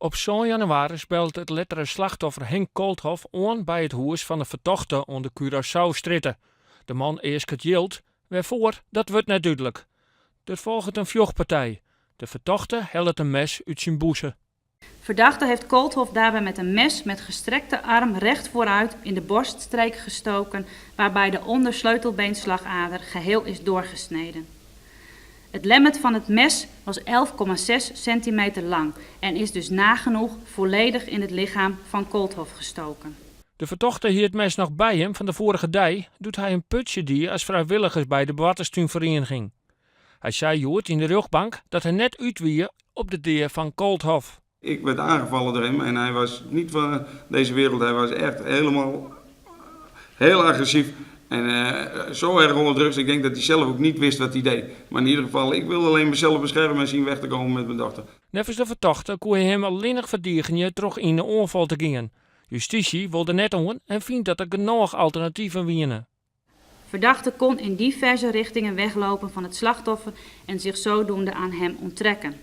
Op sân jannewaris bellet it lettere slachtoffer Henk Kolthof oan by it hûs fan de fertochte oan de Curaçaostrjitte. De man easket jild, wêrfoar, dat wurdt net dúdlik. Der folget in fjochtpartij. De fertochte hellet in mes út syn bûse. Verdachte heeft Kolthof daarbij met een mes met gestrekte arm recht vooruit in de borststreek gestoken, waarbij de ondersleutelbeenslagader geheel is doorgesneden. Het lemmet van het mes was 11,6 centimeter lang en is dus nagenoeg volledig in het lichaam van Kolthof gestoken. De fertochte hie it mes noch by him fan de foarige dei, doe't hy in putsje die as frijwilliger by de boarterstúnferiening. Hy sei hjoed yn de rjochtbank dat hy net út wie op de dea fan Kolthof. Ik werd aangevallen door hem en hij was niet van deze wereld. Hij was echt helemaal heel agressief en zo erg onder drugs. Ik denk dat hij zelf ook niet wist wat hij deed. Maar in ieder geval, ik wilde alleen mezelf beschermen en zien weg te komen met mijn dochter. Neffens de fertochte koe hy him allinnich ferdigenje troch yn de oanfal te gean. Justysje wol der net oan en fynt dat der genôch alternativen wiene. Verdachte kon in diverse richtingen weglopen van het slachtoffer en zich zodoende aan hem onttrekken.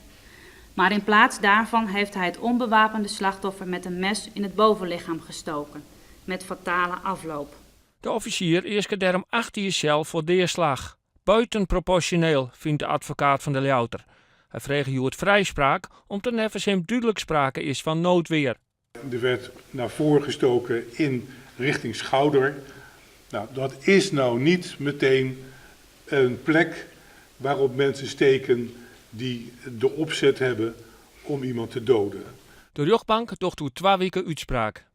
Maar in plaats daarvan heeft hij het onbewapende slachtoffer met een mes in het bovenlichaam gestoken, met fatale afloop. De offisier easke dêrom 8 jier sel foar deaslach. Buitenproportioneel, fynt de advokaat fan de Ljouwerter. Hy frege hjoed frijspraak om't der neffens him dúdlik sprake is fan noodweer. Er werd naar voren gestoken in richting schouder. Nou, dat is nou niet meteen een plek waarop mensen steken die de opzet hebben om iemand te doden. De rjochtbank docht oer twa wiken útspraak.